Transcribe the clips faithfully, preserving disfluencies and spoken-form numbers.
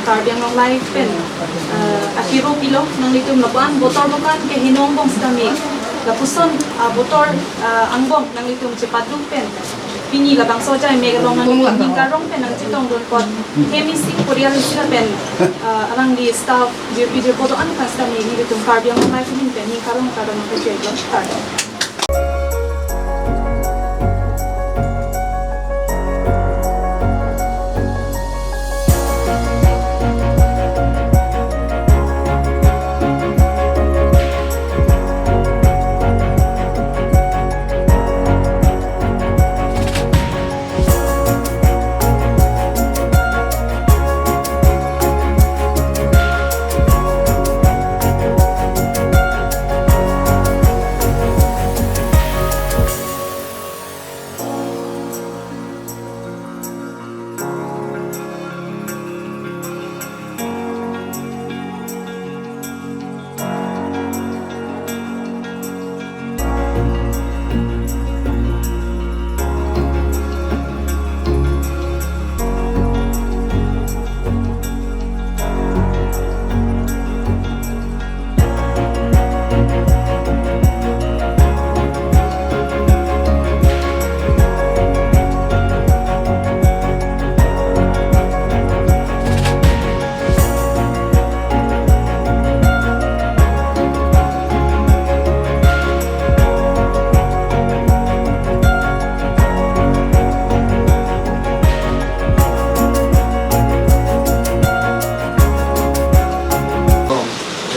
Karbi Anglong Live pen, eh, akiro pilo nanglitum lapu-an botor bokan ke heno angbong sitame lapuson, ah, botor, ah, angbong nanglitum chepaduk pen pini labangso ajai mek along nanglitum ning karong pen nangchetongdun apot hem isi porial isi lapen, ah, alangli staff jirpi jirpo do-an aphan sitame nelitum Karbi Anglong Live ahin pen ning karong kardom nangpachelo. Kardom.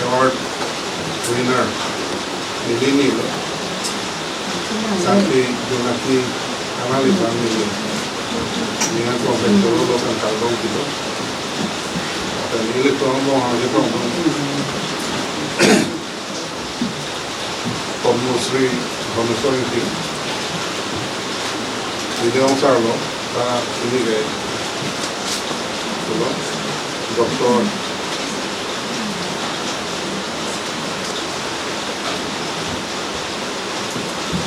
Award winner neli ni lo. Sangke Jonaki alangliphan neli ning arong pen choro lo kan kardom pilo. Lapen ilitum angbong hang chetong Padma Shri Dhaneshwar Engti, Video Sir lo, ta ini ke, lo, Doctor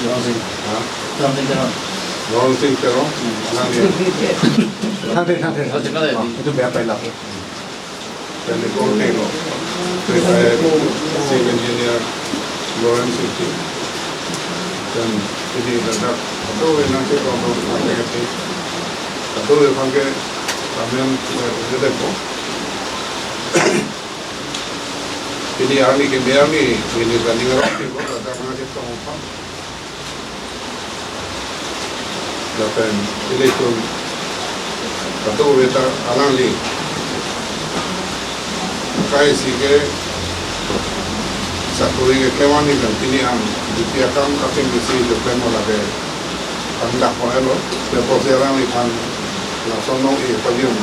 Ron Sing. Ha? Ron Sing Teron. Ron Sing Teron. Hmm. Alang dia. Thangte, thangte. Oh, cekal ya, di. Itu berapa lah? Then the whole thing of retired chief engineer Lawrence Singh. Then ini dadak atau yang nanti kalau ada yang atau yang pakai ramen, eh, udah deh, kok. Ini army ke, army ini tanding orang sih, kok, dadak nanti tong apa. Lapen ilitum kadokave ta alangli akai isi ke sakori keklem ani kan pini an D P akam akim isi keklem lake an dak hoelo. Tebonsi alangliphan lason nong-e pajum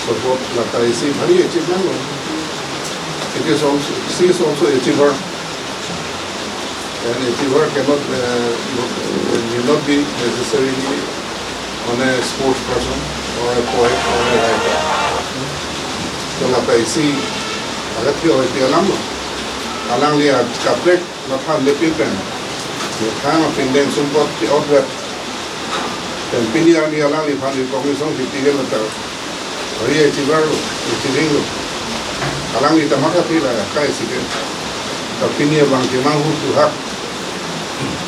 support lake isi bhari achievement lo. It is also, she is also achiever. An achiever cannot, uh, not, need not be necessarily on a sports person or a poet or a writer. So lake isi agat ke oi alam lo. Alangli akaprek matha lepin pen, methang apindeng sumpot ke outlet. Pen pini arni alangliphan recognition kiti ke latar. Hari achiever lo, achieving lo. Alangli ta matha thila akai isi ke. Ta pini abang ke manghu tuhak.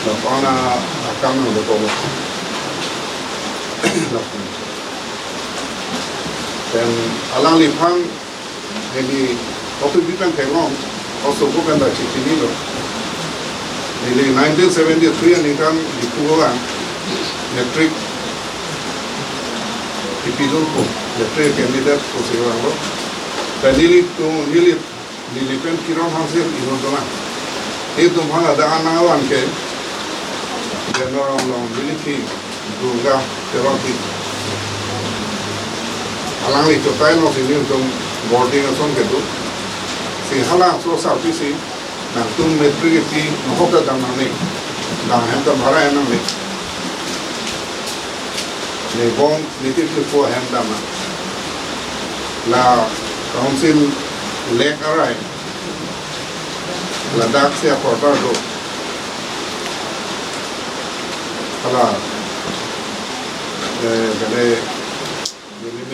Lapu-an akam nang depo. Lapu. Pen alangliphan neli otu bitan theklong, oso ko pen ta chikini lo. Neli nineteen seventy-three aningkan Diphu vang matric ipidun ko, matric candidate ko si vanglo. Pen nelitum, neli, neli pen Kiron Hanse inut dona. Itum hala da anang awan ke, General Long, neli ki Durga Teron ti. Alangli chotai alongsi nelitum boarding ason kedo. Si hala so sarpi si, nangtum matric iti nohok ta dam nangne. Dam hem ta bhara nangne. Nebong niti tupo hem dam nang. La council lek arai. Ladak si a quarter do. Hala, eh, kade,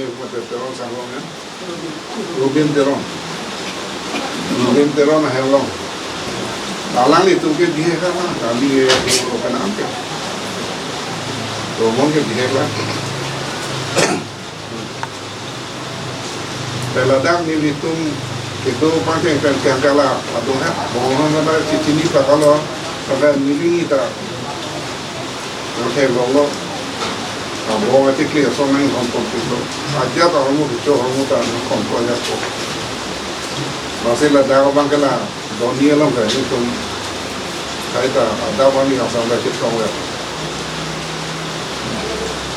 Mate Teron sanglong ya. Rubin Teron. Rubin Teron ahem along. Alanglitum ke bihek ma, kami ke bihek kan angke. Romon ke bihek lang. Pen ladak nelitum kedo pangkeng pen keng kala adung ha. Bonghong na ba cicini pakalo, pada neli ta. Oke, lo lo. Abo atik li aso nang hom pon pito. Aja ta hormu bicho hormu ta nang hom pon ya ko. Masih ladak abang kala doni along ka nelitum. Kaita ada bani asam da chit kong ya.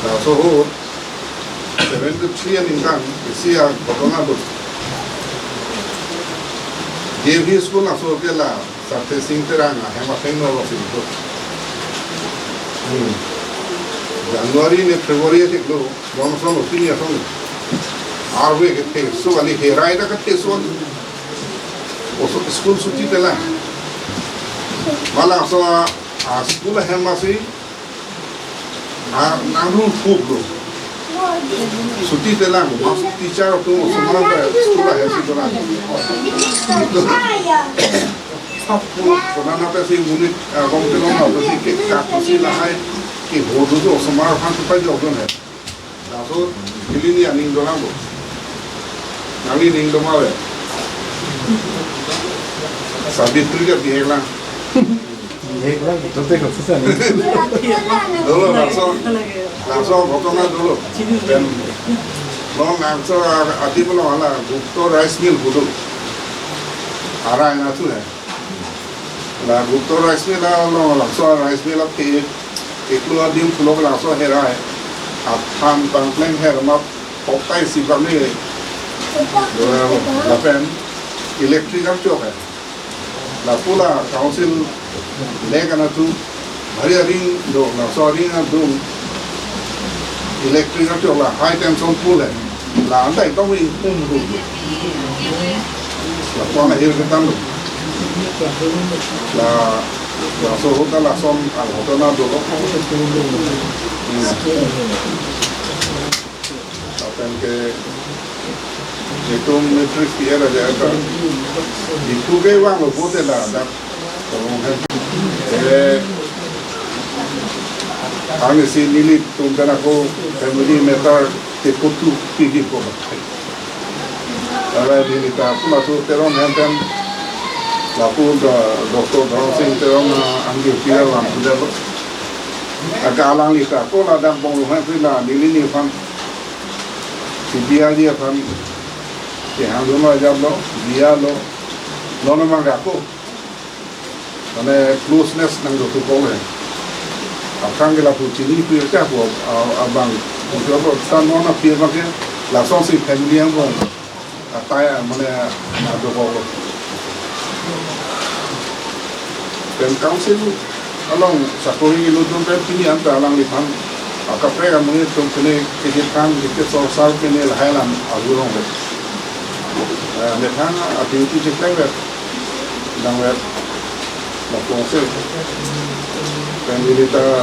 Laso ahut seventy three aningkan isi a ghotona do. D A V school laso ke la Sarte Sing Terang ahem athengno lo si do. Hmm. January ne February atik lo, long song lo, pini asong lo. Arve ke te, so kali herai ta ke te so kali. Oso school suti telang. Mala so a, a school ahem masi, a, nangrum phup lo. Suti telang, mas teacher tu semua ke school ahem si telang. Itu. Sab tu, kona na pe si unit, a, gom ke long na pe si ke kat si lahai, ke bodu tu semua orang tu pa jok don hai. Laso neli ni aning dolang bo. Nangli ning doma ve. Sabitri ke bihek lang. Bihek lang, tote ko susah ni. Dolo laso, laso ghotona dolo. Pen, lo laso ati pulo hala Gupta rice mill pulo. Arai na tu hai. La Gupta rice mill along laso rice mill ati iklo adim pulo laso herai. Aphan pangpleng her ma poktai si bang ni. Lapen electric archok hai. Lapu la council le kana tu bhari aring do, laso aring adung electric archok la high tension pole hai. La antai tong ri pum do. Lapu na hir ketan do. La, laso ahut ta lason aghotona dolo. Hmm. Lapen ke itum matrix P R aja ta. Itum ke vanglo bote la dak. Eh, arnisi nelitum pen ako family matter te kutu pigi ko. Ala neli ta puna tu Teron hem pen lapu do, Doctor Dharan Sing Teron, ah, anggi P R lam puja lo. Aga alangli ta ko ladak bong lo hem pen la neli ni fan si biya dia fan kehang dun lo jam lo, biya lo, nono mangga ko. Mane closeness nangdo tu kong hai. Aphrang ke lapu chini pu ya ko, a, abang. Ko ko tan non aphi abang ke lason si family angbong. Atai, a, mane, a, do ko. Pen council along sakori lo dun pen pini anta alangliphan. Akaprek amonit atum pini kejit kan, kejit sorsar pini lahai lam arjulong hai. Eh, methang a duty cheklem vet. Dang vet. Lapu si. Pen neli ta.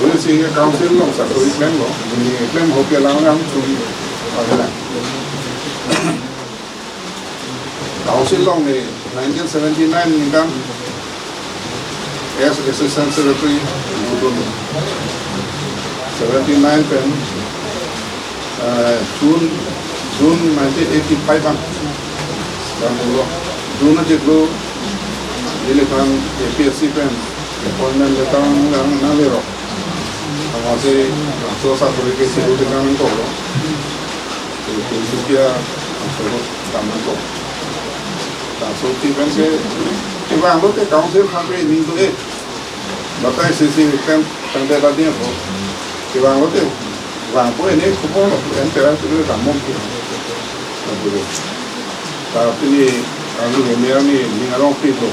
Uli si council along sakori klem lo. Neli klem ho ke lang lang tu. Ahilang. Council along ni nineteen seventy-nine aningkan as Assistant Secretary, seventy-nine pen, eh, June, June nineteen eighty-five an. Dan dolo, June ajit lo, neli pen A P S C pen appointment letter nang, nang le ro. Amatsi, so sakori ke silu dengan ko lo. Itu dia, so, taman ko. Laso ti pen ke, kevang lote council aphan ke ning do-e. Batai sisi pen, pen de tadi ko. Kevang lote, vangpo ini kupo lo, pen tera tu damon ki. Abu. Tapi ni, kami ini, ini, ini arong pi lo.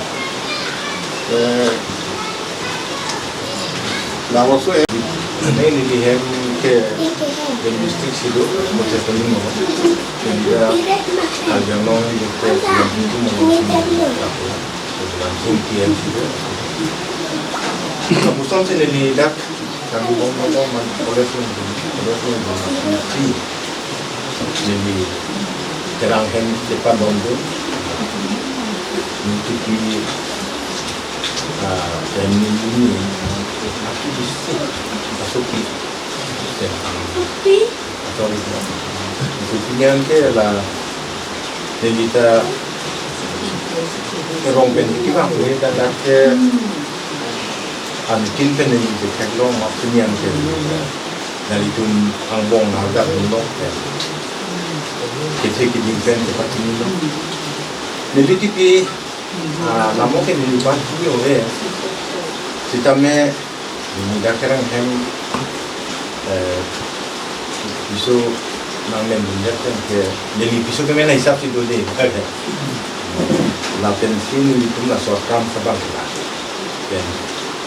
Eh, Laso e. Neli hem ke linguistic si do, mo se pini mo. Jadi ya, Karbi Anglong ni ke itu mo, langsung P M si do. Kapuson si neli dak Kami bom bom man college nangdun, college nangdun, si neli terang hem cepat bom dun, nangtupi, ah, dan neli ni, aku di si, aku pi, dan aku pi, sorry, itu pinjam ke la, neli ta, rong pen iki bang, neli ta dak ke, antin pen neli theklong mas pinjam ke, neli tun angbong nangdak dun lo, kethe kiding pen kepachini lo. Neli tipi, ah, lamo ke neli pachini ove, sitame, neli dak kerang hem, eh, piso nangmen dunjak pen ke, neli piso kemen hisap si dode, kan? Lapen si nelitum laso akam sabang la. Pen,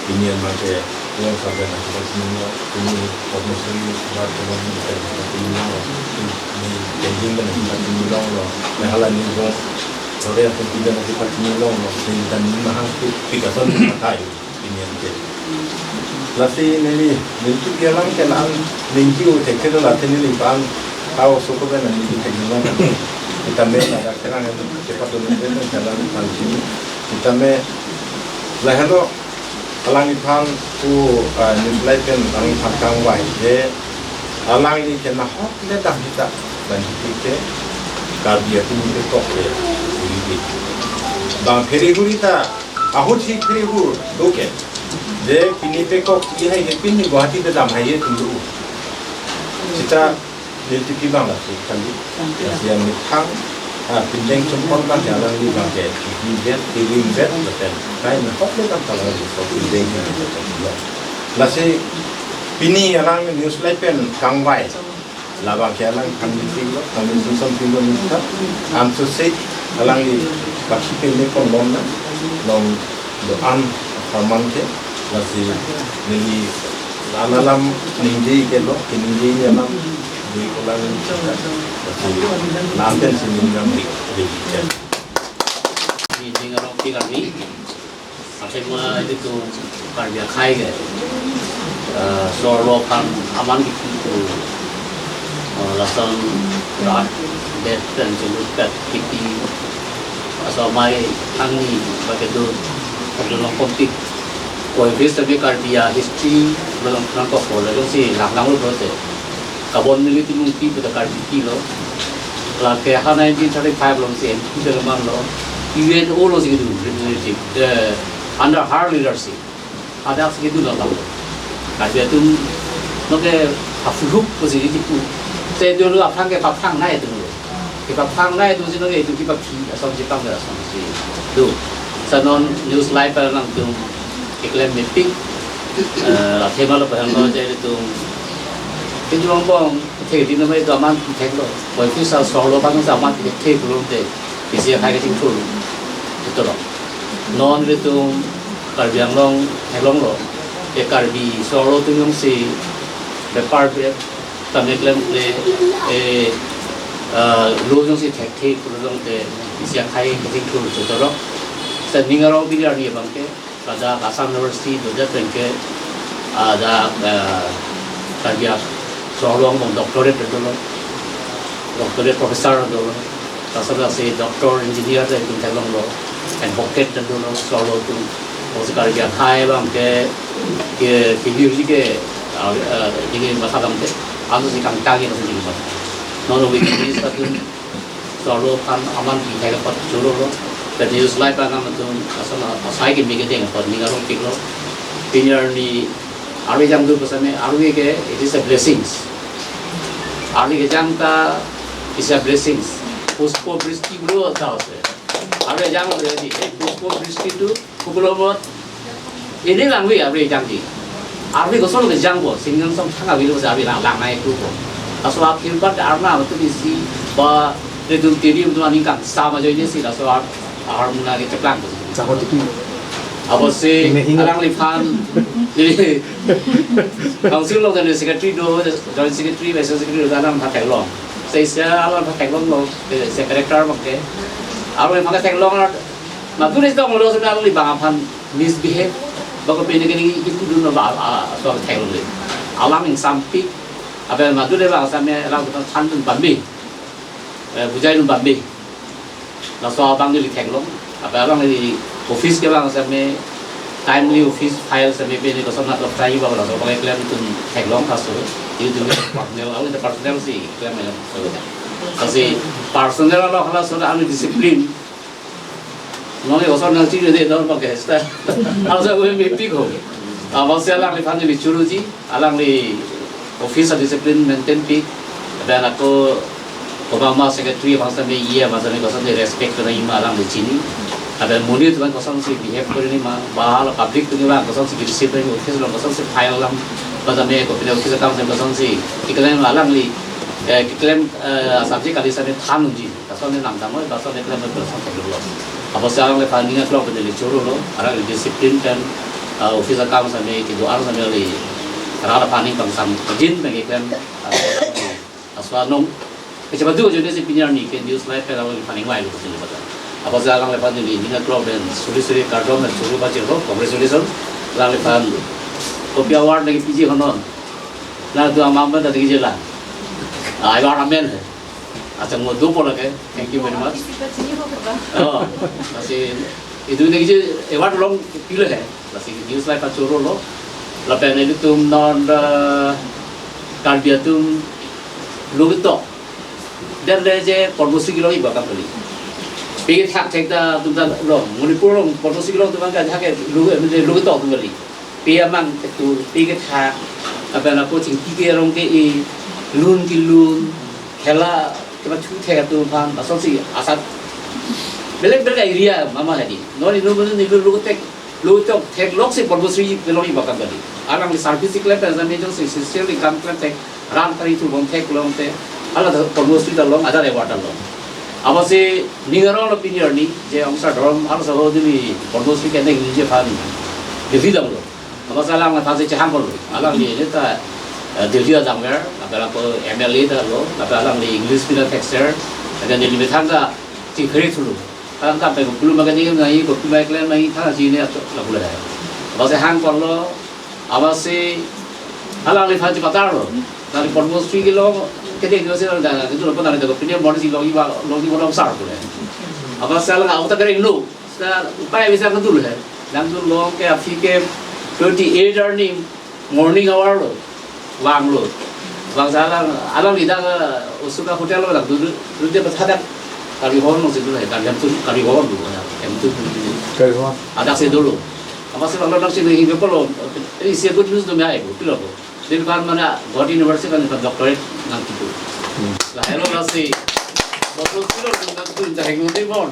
pini an ma ke, uang saben nangkepachini lo, pini Padma Shri, Bharat Rajan nangkepachini lo, pini Tenzing nangkepachini lo, Meghalaya ni bong, Korea pun pini nangkepachini lo, pini tani mahang pi, pikason matai. Pini an ke. Lasi neli, neli tu bialang ke la-an, neli tu thekthe lo lasi neli pan, tau soko ben neli tu thekthe lo. Sitame la dak kerang cepat dun ben jalan pan sini. Sitame lahelo alangphan tu, ah, news live pen alangphan kangvai je alangli ke nahok le dak kita dan ke Karbi atum ke tok ke uri di. Bang pheri huri ta ahut si pheri hur do ke. Je pini pekok si hai ke pini Guwahati te dam hai ye tum do. Sita neli tipi bang lasi kali. Lasi yang methang, ah, pindeng chumpon bang ya alangli bang ke. Di bet, di ring bet, lapen. Kai nahok le bang kalau di so pindeng ke. Lasi pini alang news live pen kangvai. Labang ke alangphan meeting lo, kami susam tinggal minta. Am susik, alangli baki pele kon lom na, lom do-an parman ke, lasi neli la-an alam ningje ke lo, ke ningje alam, di kolang, lasi la-an pen si neli lam di, di, di. Di, di ngarong tiga ni. Athema ilitum Karbi akhei ke, eh, sorlo aphan aman kipu, eh, lason rat det pen chulupet kipi, laso amei angni ba kedo, kedo long kompik. Koi bis tapi Karbi a history belum pernah kok boleh si lang lang lo te. Kabon neli ti Mungti pu ta Karbi ti lo. Lake ha nineteen thirty-five along si M P dalam lo. U N O lo si kedo representative, eh, under her leadership. Ada si kedo lo. Karbi atum no ke hafuhuk ko si di pu. Se do lo aphan ke paphang nai atum lo. Kepaphangnei atum si nang itu kepaphi ason si pang ason si do. Sanon news live pen nangtum keklem mepik, eh, athema lo pahang lo jai atum. Kejuang bong, the di nama itu aman thek lo. Koi pisa sorlo bang sa aman thek thek lo te. Isi akhei ke chingthur. Itu lo. Non atum Karbi Anglong, Anglong lo. Ke Karbi sorlo atum jongsi bepar be, tame klem le, eh, eh, lo jongsi thekthe pulo jongte isi akhei kething thur chotoro. Sa ning arong pini arni abang ke, kada Assam University doja pen ke, ada, eh, Karbi sorlo angbong doctorate dolo, doctorate professor dolo. Laso lasi doctor engineer ta itum theklong lo, advocate ta dolo, sorlo atum. Osi Karbi akhei abang ke, ke, ke music ke, ah, ah, ini masa abang ke, anu si kang kang ini si mas. Nono wiki ini satu sorlo aphan aman ki thek apot choro lo. Pen news live pen nangtum asal asai ke mike deng apot ning arong pik lo. Pini arni arve jang do pasame arve ke, it is a blessings. Arve kejang ta is a blessings. Pushpa bristi bro ta ase. Arve jang lo di, eh, Pushpa bristi tu kukulo mot. Ini lang arve, arve jang di. Arve kosonlo kejang bo, singgan som thang arve lo arve lang lang nai tu bo. Laso akhir bat arna tu isi ba redum tiri tu aning kang sama jo ini si laso ar-, armuna ke cheplang. Sako tiki. Abo si ini ingat. Alangliphan. Ini Council along General Secretary do, Joint Secretary, Vice Secretary do, alangliphan theklong. Sa isi alangliphan theklong lo, eh, Secretary abang ke. Alangliphan theklong, na tu isi dong lo, sunda alangli bang aphan misbehave. Bako pini kini ipu dun ba, ah, so theklongle. Alang ingsampik, abe madu le ba asame alang than dun bambe. Eh, bujai dun bambe. Laso abang neli theklong. Abe alangli office ke bang asame timely office file asame pini koson na klok tai ba laso bang keklem dun theklong kaso. Itu personal, alang itu personal si klem ya. So, kasi personal lo hala so ada discipline. Nonke koson nangchini de non pakai sta. Asa gue mepik ho. Amatsi alangliphan neli choroji, alangli office a-discipline maintain pik. Lapen ako kobang ma secretary bang asame iya bang asame kosonsi respect kena ima alangli chini. Lapen monit atum kosonsi behave kori nima, ba hala public atum bang kosonsi receive kori office along kosonsi file alam bang asame kopine office akam asame kosonsi keklem alangli, eh, keklem, eh, subject kali asame than unji. Lason ne nangdam oi, lason ne klem oi, lason theklonglo. Amatsi alangliphan ning aklong pen neli chorolo, alangli discipline pen, ah, office akam asame kedo-an asame alangli rat aphan ning pangsam kejin pen keklem, ah, aswa nong. Kechepatu ajoine si pini arni ke News Live pen alangliphan ingvailo pusi neli bata. Amatsi alangliphan neli ning aklong pen suri suri kardom pen suri pachirlo, congratulations. Alangliphan kopi award lagi piji honon. Na tu amam pen tadi kejela. Ah, award amen hai. Acha mo do pon lake. Thank you very much. Kisi ka chini ho kaba. Oh, lasi itum nangji award long pilo hai. Lasi News Live pachorolo. Lapen ilitum non, eh, Karbi atum lun ketok. Dan le je Padma Shri kelong iba kam kali. Pe thak thek ta atum ta long. Manipur along Padma Shri kelong atum ka thak ke lun, lun ketok atum kali. Pe amang ketur, pe kethak, lapen ako chingki ke arong ke-e, lun kelun, khela kepachu thek atum aphan, lasonsi asat belek belek area mama hadi. Non inut inut lun ketok, lun ketok theklok si Padma Shri kelong iba kam kali. Alangli service keklem pen jami jongsi social income keklem thek, ran kari thu bom theklong te, hala ta Padma Shri ta long, adar award ta long. Amatsi ning aronglo pini arni, je ongsa dhorom, hala saho dili Padma Shri keningje aphan Delhi damlo. Amatsi alangliphan si chehang ponlo. Alangli ne ta, eh, Delhi adang ver, lapen ako M L A ta lo, lapen alangli English pina texture, lapen Delhi methang ta chingpheri thulo. Alang ta pe kopilo ma kani nai, kopilo ma klem nai, thang si ne ato lapu le. Amatsi hang ponlo, amatsi alangliphan chepatarlo. Nari Padma Shri kelong, kede kede si nari dana, itu lo nari dana, pini morning si longi ba, longi ba longsar pule. Amatsi alang auta kereng lo. Sa upai bisa kedul hai. Nangdun long ke aphi ke twenty eight arni morning hour lo. Vanglo. Vangsi alang, alangli dak, eh, Usuka hotel lo dak duduk, duduk dia berhadak. Kari hon lo situ hai, kari ham tu, kari hon lo, ya. Ham tu. Kari hon. Adak si dolo. Amatsi vanglo nang sini hingga polo. Ini isi good news do me ai, pilo ko. Din kan mana Guwahati University kan kan doctorate nangkipu. Hmm. Lahelo lasi. Botol silo nangkipu, jahing nungti bon.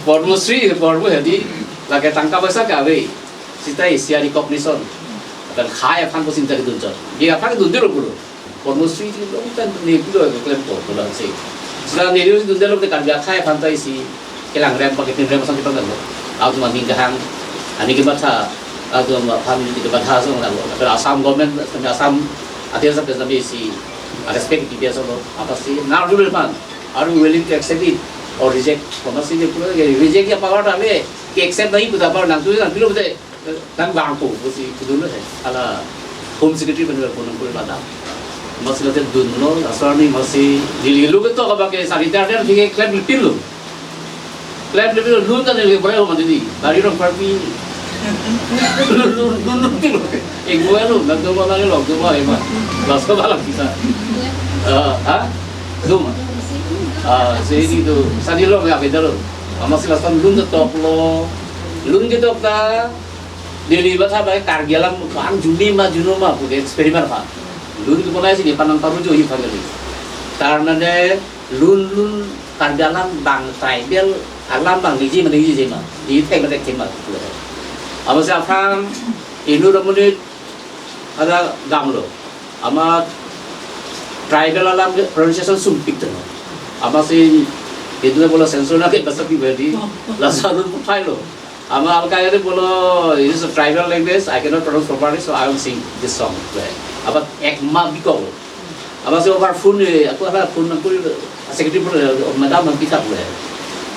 Padma Shri, Padma hadi, lake tangka paisa ke ave. Seta isi a-recognition. Lapen akhai aphan pusi ta kedun chot. Dia aphan kedun dilo pulo. Padma Shri ti long tan ne pulo keklem ko pulo si. Seta ne dilo dunde lo te Karbi akhai aphan ta isi kelang rem pakai tin rem sang kita lo. Atum aning kehang, aning kebatha, atum aphan kebatha song lo. Lapen Assam government, Assam atir sa pesa isi respect kipi asong lo. Amatsi nang dulu pan. Are you willing to accept it or reject? Amatsi ne pulo ke reject ya power ta ave. Ke accept nahi puta power nangtum nangpilo pute. Nang bang po, pusi kedun lo hai. Hala Home Secretary pen pen nang puri pada. Amatsi late dunlo, laso arni amatsi Delhi lun ketok abang ke sanitar dan hingke klemlepinlo. Klemlepinlo, lun ta neli berai ho mati di. Tari rong parpi. Lun, lun, lun, lun, lun. Eh, gue lo, nang doma lagi lo, doma ema. Laso balang kita. Eh, ha? Doma. Ah, sini tu. Sani lo, ya, beda lo. Amatsi laso lun ketoklo. Lun ketok ta. Delhi batha bai Karbi alam bang jumi ma juno ma pu experiment pa. Lun ke mulai sini panang paru jo hi family. Karena de lun lun Karbi alam bang tribal alam bang niji ma niji ma. Di thek ma thek thek ma. Amatsi aphrang inut amonit ada damlo. Amat tribal alam ke pronunciation sumpik tu. Amatsi itu bola sensor na ke bahasa pribadi. Laso lun pu phai lo. Amat alkai ari pulo, it is a tribal language, I cannot pronounce properly, so I will sing this song. Amat ek ma bikong. Amatsi over phone, eh, ako hala phone nangkuri, secretary pulo, madam nangpita pulo.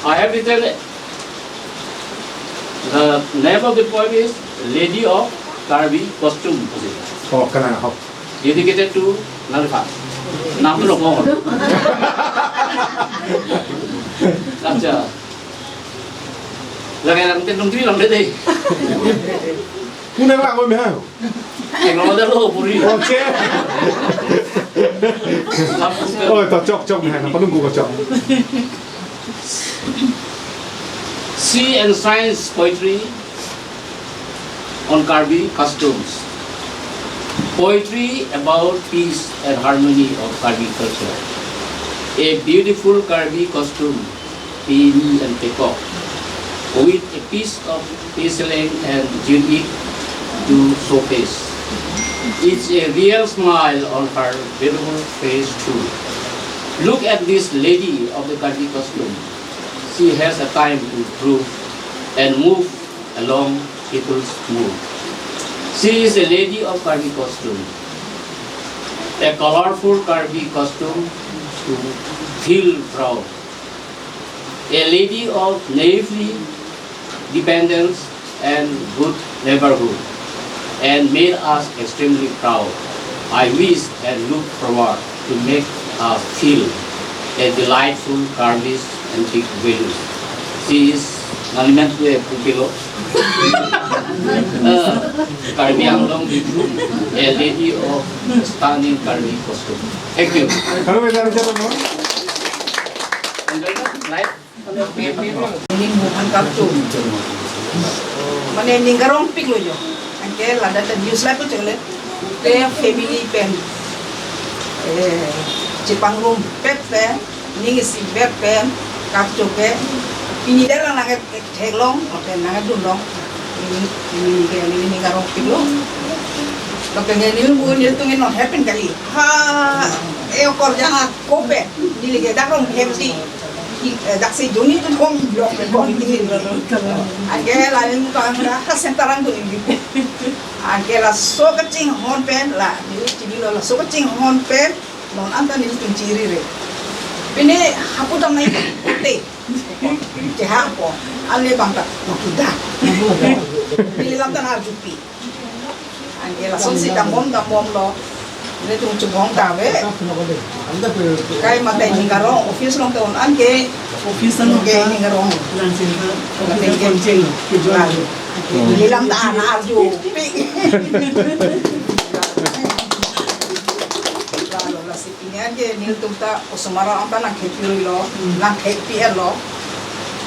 I have written it. The name of the poem is Lady of Karbi Costume. Oh, kalang ahok. Dedicated to Narifa. Nam tu lok mo. Acha. Lagi nang tin nung tri lang deh. Kunang lang mo miha. Yang nomor dah lo puri. Okay. Oh, to chok chok miha. Panung ko chok. She enshrines poetry on Karbi customs. Poetry about peace and harmony of Karbi culture. A beautiful Karbi costume, Pini and Pekok, with a piece of peselang and Junik to showcase. It's a real smile on her beautiful face too. Look at this lady of the Karbi costume. She has a time to groove and move along people's mood. She is a lady of Karbi costume, a colorful Karbi costume to feel proud, a lady of naivety, dependence, and good neighborhood, and made us extremely proud. I wish and look forward to make us feel a delightful Karbi's antique value. She is naliman tu e pukilo. Uh, Karbi Anglong Bibru, a lady of stunning Karbi costume. Thank you. Hello, ladies and gentlemen. And welcome. Live. Ning bukan kartu. Mane ning garong pik lo jo. Anke ladak ta news live ko chale. Te family pen. Eh, chepangrum pet pen. Ning isi bet pen. Kartu ke. Pini dah lang nang theklong, oke nang dun long. Ini ini ke ini ning garong pik lo. Oke ini bu ini tuh ini happen kali. Ha, eh kor jangan kope. Ini lagi dah long happy. Daksi juni tu kong blok kong ini. Anke lain muka muka hasen tarang tu ini. Anke laso kachinghon pen la, ini chini lo laso kachinghon pen non anta nelitum chiri re. Pini hapu tam nai te. Chehang po. Ale bang ta makuda. Nelilam tan arjupi. Anke lasonsi dambom dambom lo. Nelitum chubong ta ave. Kai mate ning garong office along ta un-an ke. Office along Ke ning garong. Langsing ka. Mate ke. Lalu. Nelilam ta ana arjupi. Lalu lasi pini anke nelitum ta osomar anta nangkhepi lo, nangkhepi lo.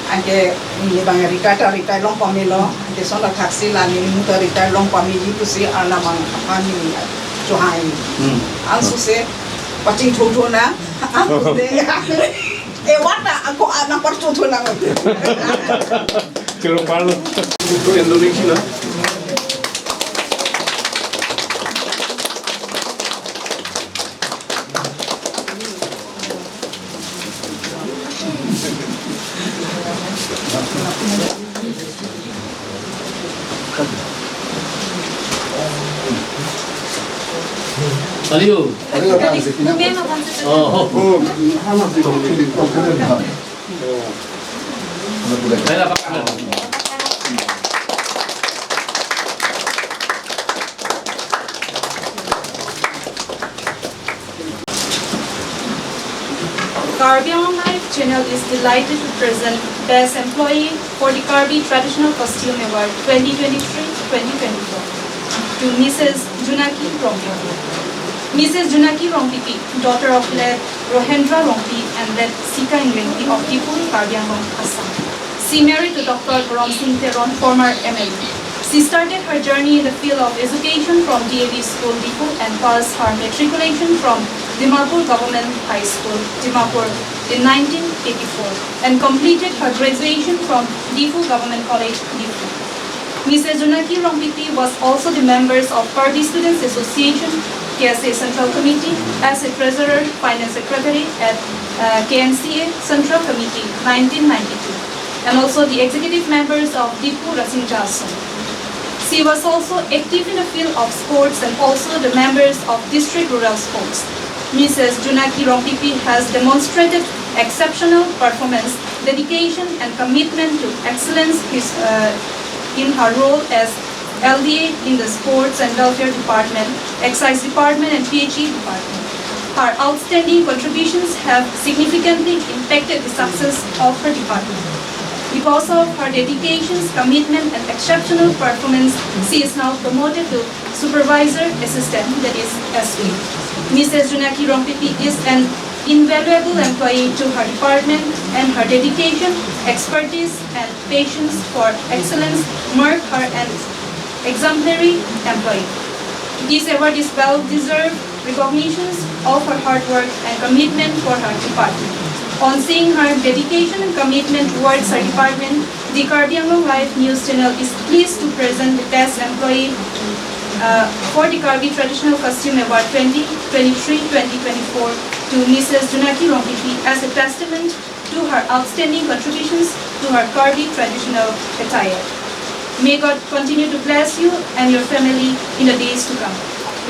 Anke neli bang retire ta retire long pame lo. Anke son ta thaksi la neli muta retire long pameji pusi arna bang aphan neli chohai. Anso se pachingthotho na. Anso se. E wata ako ana parchotho na. Kilo palo. Aliyo. Oh. Saya dapat. Karbi Anglong Live channel is delighted to present Best Employee for the Karbi Traditional Costume Award twenty twenty-three twenty twenty-four to Missus Junaki Rongpipi. Missus Junaki Rongpipi, daughter of late Rohendra Rongpi and late Sika Ingwengpi of Diphu, Karbi Anglong, Assam. She married to Doctor Dhoromsing Teron, former M L A. She started her journey in the field of education from D A V School, Diphu, and passed her matriculation from Dimapur Government High School, Dimapur, in nineteen eighty-four and completed her graduation from Diphu Government College, Diphu. Missus Junaki Rongpipi was also the members of Karbi Students Association, K S A Central Committee, as a treasurer, finance secretary at uh, K N C A Central Committee nineteen ninety-two, and also the executive members of Diphu Rasinja Asong. She was also active in the field of sports and also the members of District Rural Sports. Missus Junaki Rongpipi has demonstrated exceptional performance dedication and commitment to excellence is, uh, in her role as L D A in the Sports and Welfare Department, Excise Department and P H E Department. Her outstanding contributions have significantly impacted the success of her department. Because of her dedications, commitment and exceptional performance, she is now promoted to Supervisor Assistant, that is S A. Missus Junaki Rongpipi is an invaluable employee to her department, and her dedication, expertise and patience for excellence mark her an exemplary employee. This award is well-deserved recognitions of her hard work and commitment for her department. On seeing her dedication and commitment towards her department, the Karbi Anglong Live News Channel is pleased to present the Best Employee, uh, for the Karbi Traditional Costume Award twenty twenty-three twenty twenty-four to Missus Junaki Rongpipi as a testament to her outstanding contributions to her Karbi traditional attire. May God continue to bless you and your family in the days to come.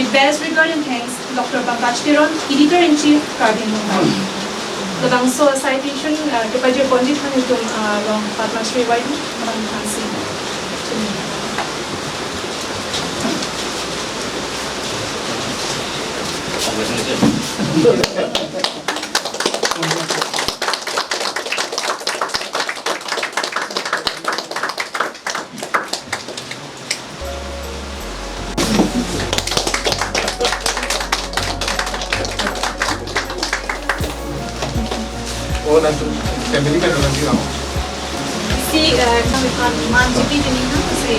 With best regard and thanks, Doctor Pankaj Teron, Editor-in-Chief, Karbi Anglong Live. Labangso citation, uh, kepajir ponji aphan itum, uh, along Padma Shri Y D, Madam Hansi. Oh, nanti family kan nanti lang. Si, eh, kami pan man jadi ini kan si.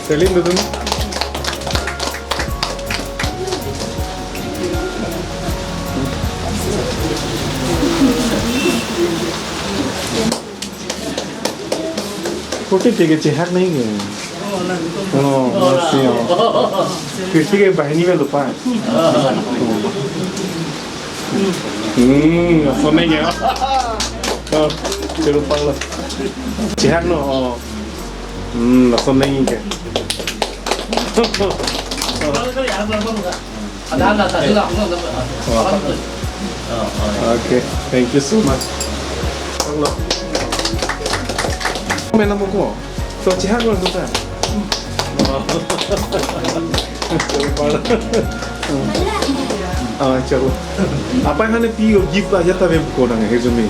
Selim dudun. Putih tiga cehak nih ke. Oh, masih, oh. Kritik ke bahini kan lupa. Hmm, langsung nih ya. Oh, lupa lah. Cehak no. Oh. Hmm, langsung nih ke. Ada, ada, tadi lah, aku nggak, nggak, Oh, apa? Oh, oh, iya. Okay, thank you so much. Hello. Main nama ko? To cehak lo kita. Oh. Ah, chalo. Apa yang ane pi o gift aja tapi bukan nang resume.